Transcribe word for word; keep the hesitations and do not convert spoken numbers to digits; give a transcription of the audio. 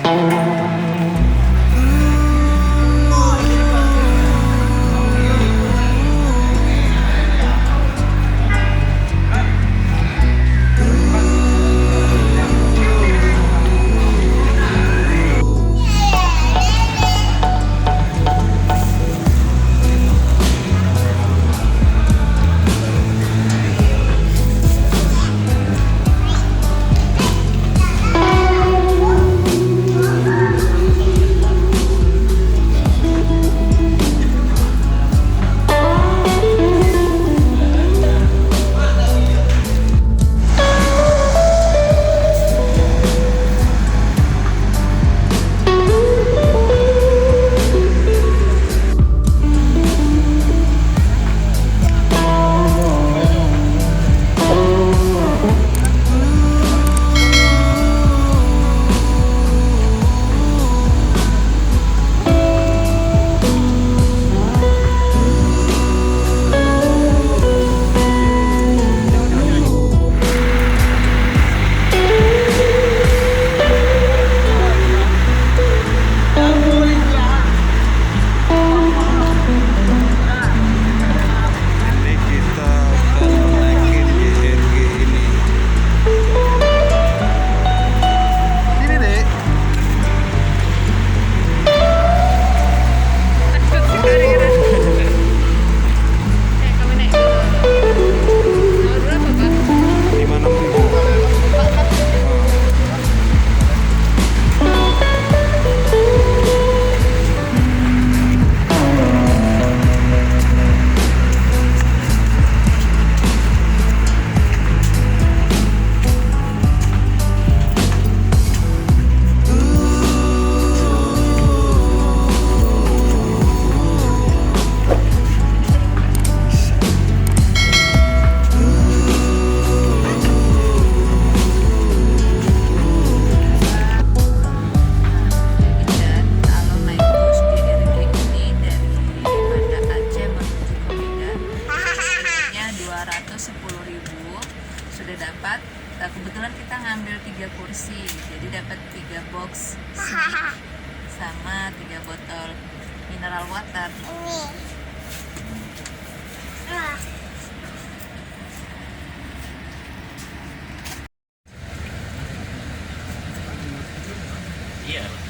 Ini kita akan naikin J R G ini. Ini, Dek. Lima enam tujuh. Demikian alun naik bus J R G ini dari Banda Aceh menuju ke Medan. Harganya dua ratus sepuluh ribu. Sudah dapat. Nah, kebetulan kita ngambil tiga kursi, jadi dapat tiga box snack sama tiga botol mineral water. Ini. Ah. Iya.